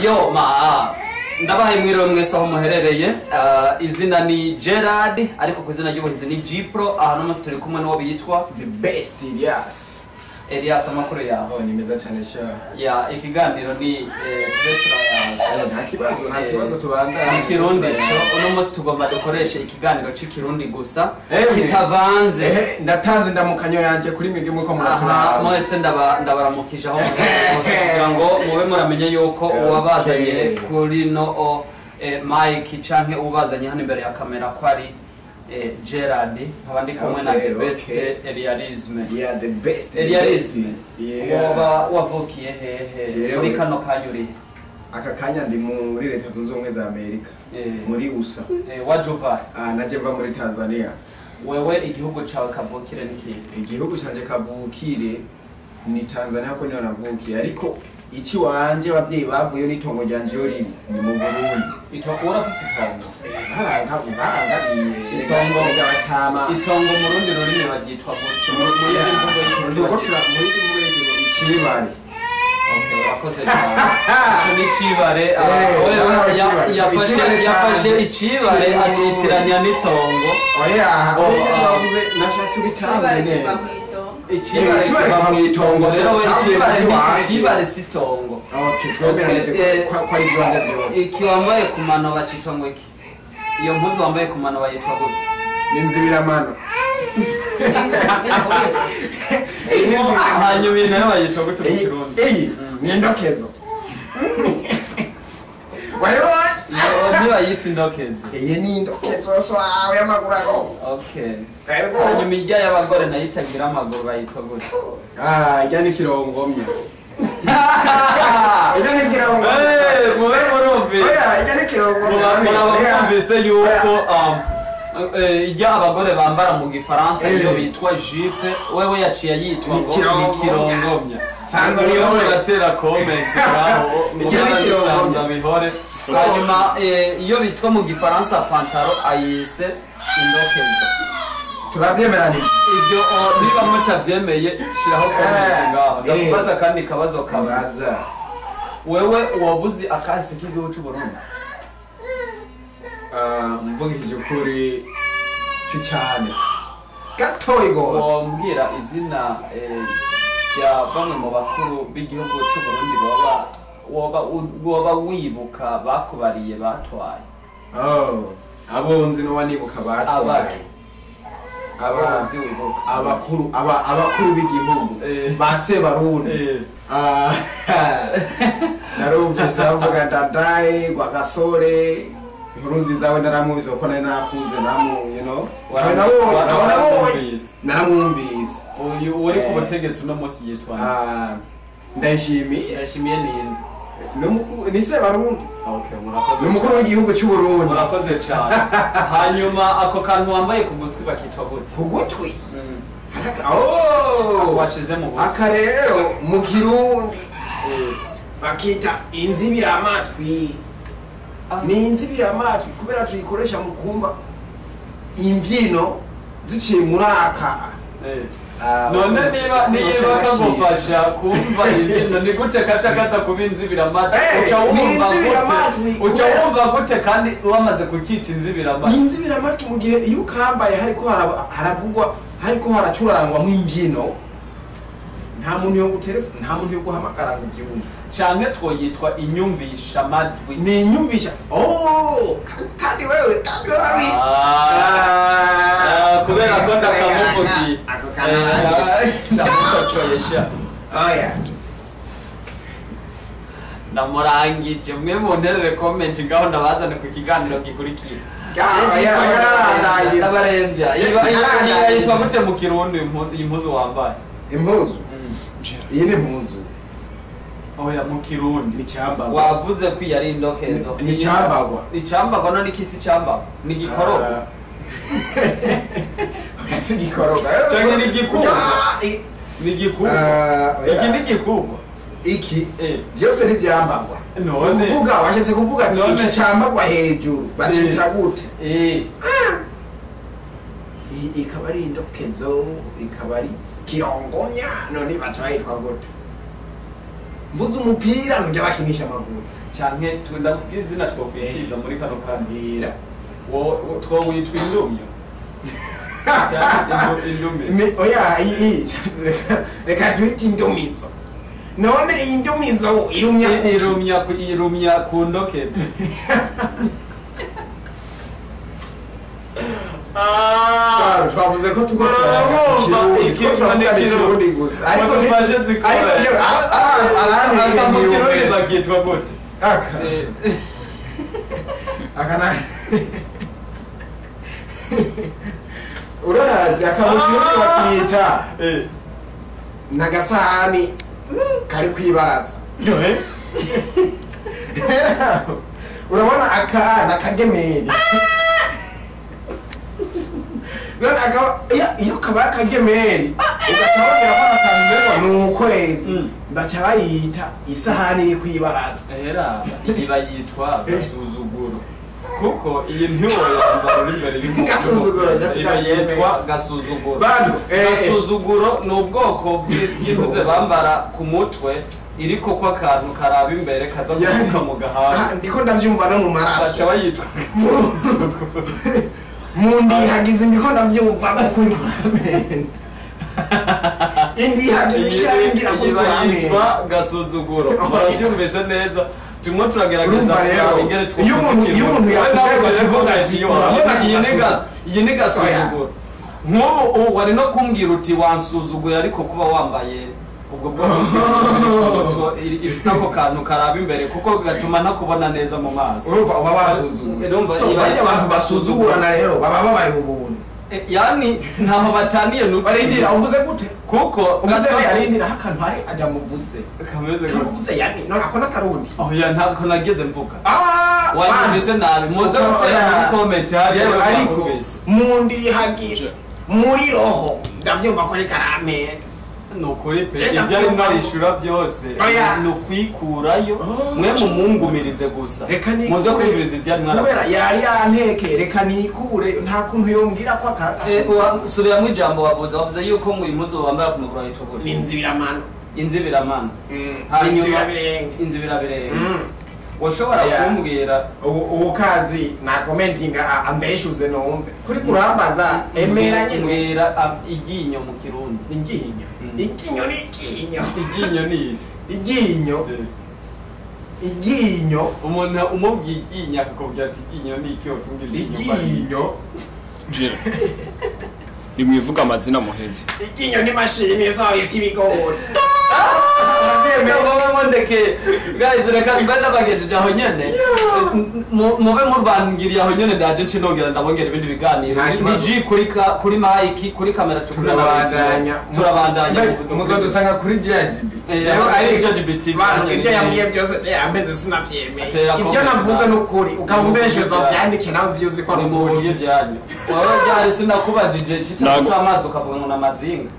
Yo ma ndabahaye mwiriwe mwese aho muherereye. Izina ni Gerard, ariko ku izina ry'ubuhizi ni Gpro. Aha no munsi turi kumwe n'uwo bitwa The best Elias. Elias, amakuru yawe? Oh, ni meza cyane sha. Ya, ikiganiro ni tube turayaga. Nta kibazo, nta kibazo, tubandanye. Ikirundi cyo uno munsi tugomba dukoreshe ikiganiro c'ikirundi gusa Emwe. kitavanze. Ehe, ndatanze ndamukanyo yanje kuri mwebwe muko Aha, muraturaba. mwese ndabaramukije aho muherereye hose kugira ngo mube muramenye yuko uwabazanye kuri no mic canke uwabazanye hano imbere ya kamera ko ari Gerard, nkaba ndi kumwe na the best Eliarisme. Yeah, the best. The Eliarisme, best. Yeah. woba wavukiye hehe? Jewe. Muri kano kanya uri? Aka kanya ndi muri Leta Zunze Ubumwe za Amerika. Muri USA. Waje uva? Ah, naje mva muri Tanzania. Wewe igihugu cawe kavukire ni kihe? Igihugu canje kavukire ni Tanzania ko niho navukiye, ariko iki wanje abavyeyi bavuyeyo n'itongo ryanje iyo riri ni mu Burundi. Urafise itongo? Barangabiye. Itongo. Ry'abatama. Itongo mu rundi rurimi baryitwa gutyo mu yindi mvugo y'ikirundi? Nuko Baryitwa muri mvugo y'ikirundi icibare. Okay, urakoze cyane. Ico ni icibare. Wewe icibare. Icibare yafashe cane. icibare acitiranya n'itongo. Oya, Oh, ah. bavuze nashatse ubitangure neza. Icibare Icibare kiva kiva mw'itongo, Rero so cavuye icibare mu iwacu. icibare si itongo. Okay, twemeranije Okay, ko ari ivy'iwanje byose. Iki wambaye ku mano bacitwa ngo iki? Iyo mpuzu wambaye ku mano bayitwa gute? Ni inzibiramano. Iyi ni inzibiramano. Hanyuma iyi nayo bayitwa gute mu Kirundi? Iyi ni indokezo. Wayibonye? Iyo ntibayita indokezi. Iyi ni indokezo so awe y'amaguru agoye. Okay. Yego. Hanyuma irya y'abagore nayo itagira amaguru bayitwa gute? Ah, ijya ni kirongomya. Ijya ni kirongomya. Mube murumvise. Oya, ijya ni kirongomya. Muraba mwumvise yuko irya abagore bambara mu gifaransa iyo bitwa jupe, wewe yaciye yitwa Ni ngo ni kirongomya. kirongomya. Sanza Muriho bihore. muratera comment ngaho. Iryo ni kirongomya. Sanza bihore. Hanyuma iyo bitwa mu gifaransa pantaro ayise indokezo. Turavyemeranije. Ibyo niba mutavyemeye shiraho comment ngaho. Ndakubaza kandi kabazo kamwe. Baza. Wewe wabuzi akahise k'igihugu c'u Burundi? Ah, mvugishije ukuri si cyane. Gatoyi gose. Wombwira izina rya bamwe mu bakuru b'igihugu c'u Burundi woba wibuka bakubariye batwaye? Oh, abonzi no wanibuka batwaye. Abaki? Aba Uzi wibuka? Abakuru aba abakuru b'igihugu ba Sebarundi. Ah, narumvise bavuga Ndadaye, Rwagasore, inkuru nziza we naramuzi kuko nari nakuze namu you know. Nawe nabonye Waramwumvise. Naramwumvise. Uyu uri ku butegetsi uno munsi yitwa nde? Ah, Ndayishimiye. Yashimiye ninde? Ni umukuru, ni Sebarundi. Okay, murakoze. Ni umukuru w'igihugu cy'u Burundi. Murakoze cyane. Hanyuma ako kantu wambaye ku gutwi bakitwa gute? Ku gutwi. Ako Oh! washize mu gutwi. Aka rero mu Kirundi bakita inzibiramatwi. Ni inzibiramatwi kubera tuyikoresha mu kumva imbyino ziciye muri aka. Ah, None niba kagufasha kumva imbyino, ni gute kaca kaza kuba inzibiramatwi? Uca Ni wumva gute? inzibiramatwi Uca kubera- wumva gute kandi wamaze kukita inzibiramatwi? Ni inzibiramatwi mu gihe iyo ukambaye hariko haravugwa, hariko haracurangwamo imbyino, nta muntu yo gutelefona, nta muntu yo guhamagara ngo uvyumve. Canke twoyitwa inyumvishamajwi? Ni inyumvisha. Oh, kandi wewe urabizi. Ah, kubera ko ndakamuvugiye. Ako kantu. Ndamukocoyesha. Oya. Ndamurangije. Mwe munterere comment ngaho, ndabazane ku kiganiro gikurikira. Nararangiza. Ndabarembya. Yitwa gute mu Kirundi iyi mpuzu wambaye? Impuzu. Iyi ni impuzu. Oya, mu Kirundi. Ni cyambagwa. Wavuze ko iyi ari indokezo. Ni cyambagwa. Ni cyambagwa. None ikisi cyambagwa ni gikorogo? Ah. Si gikoroga. Canke ni igikubwa? Ah, Ni igikubwa? Ah, oya. Iki ni igikubwa? Iki byose ntibyambagwa. None? Kuvuga washatse kuvuga ati None? iki cyambagwa hejuru bacita gute? Iyi ikaba ari indokezo, ikaba ari kirongomya, none baca bayitwa gute? Mvuze umupira nujya bakinisha amaguru. Canke ndakubwira izina twokwitiza muri kano kambira. Twowitwa indumyo. Canke indumyo. Oya, reka twite indumizo. None indumizo irumya irumya ku ndokezi. Twavuze ko tugo turavuga ikirundi gusa ariko bakitwa gute aka urazi akamukirundi bakita nagasahani kari kwibaraza. Urabona aka nakagemeri. None akaba iyo kaba akagemeri ugatabonera ko akantu nukwezi ndaca bayita isahani iri kwibaraza. Ehera iyi bayitwa gasuzuguro kuko iyi ntiwoyambara uri imbere y'umuntu. Gasuzuguro yitwa gasuzuguro. Gasuzuguro ni ubwoko bw'impuzu bambara ku mutwe iriko kwa kantu karaba imbere kaza gutuka mu gahanga. Ndiko ndavyumva no mu maraso. Baca bayitwa gasuzuguro. Mundi hagize ndiko ndavyumva ko kuri kuramena. Indi hagize kirabimbwira ko kuramena. Gasuzuguro. Murabyumvise neza. Tumwe turagerageza kuraba ingene twuko. Iyo umuntu yakubwiye ati ati iyi ni gasuzuguro. Nk'ubu wari no kumbwira uti wansuzuguye ariko kuba wambaye ubwo bwoko ifite ako kantu karaba imbere kuko gatuma ntakubona neza mu maso. Urumva uba wasuzuguye. So bajya abantu basuzugurana rero baba babaye ubuntu. Yani ntaho bataniye n'utu. Barindira uvuze gute? Kuko uvuze yarindira akantu hari aja muvuze. Kameze gute? Kamuvuze yani none ako nakarundi. Oh ya ntako nageze mvuga. Wanyumvise nabi muze gutera muri comment hari ariko mundi hagize muri roho ndavyumva ko ari karame. Nukuri pe ibyo ari mwarishura byose nukwikurayo mwe mumungumirize gusa muze kwiviriza ibyo ari mwara kubera yari yanteke reka nikure nta kuntu yombwira ko akaragasubiza. Subira ijambo wavuze yuko ngo impuzu bambara ku maguru yitwa gute? Inzibiramano. Inzibiramano. Hanyuma inzibirabirenge. Washobora kumbwira ubu kazi na commentinga ambeshuze nombe kuri kurambaza emera nyine mbwira iryinyo mu Kirundi. Iryinyo iryinyo ni iryinyo iryinyo ni iryinyo iryinyo umuntu umubwiye iryinyo akakubwira ati iryinyo ni iki utumbwira iryinyo Jera nimwivuga amazina muheze. Iryinyo ni mashini zawe z'ibigori. Ndeke guys reka nganda bagejeje aho nyene mube mubangiriye aho nyene ndaje ncinongera ndabongera ibindi biganiro ni kuri mic kuri kamera turabandanya muzodusanga kuri GGB. Ari GGB TV ibyo yambwiye byose je ameze sinavyemeye ibyo navuze n'ukuri ukabumbeshuza vyandike nawe vyuzi ko ari ukuri byanyu wowe byari sinakubajije cita amazi ukavuga ngo namazinga.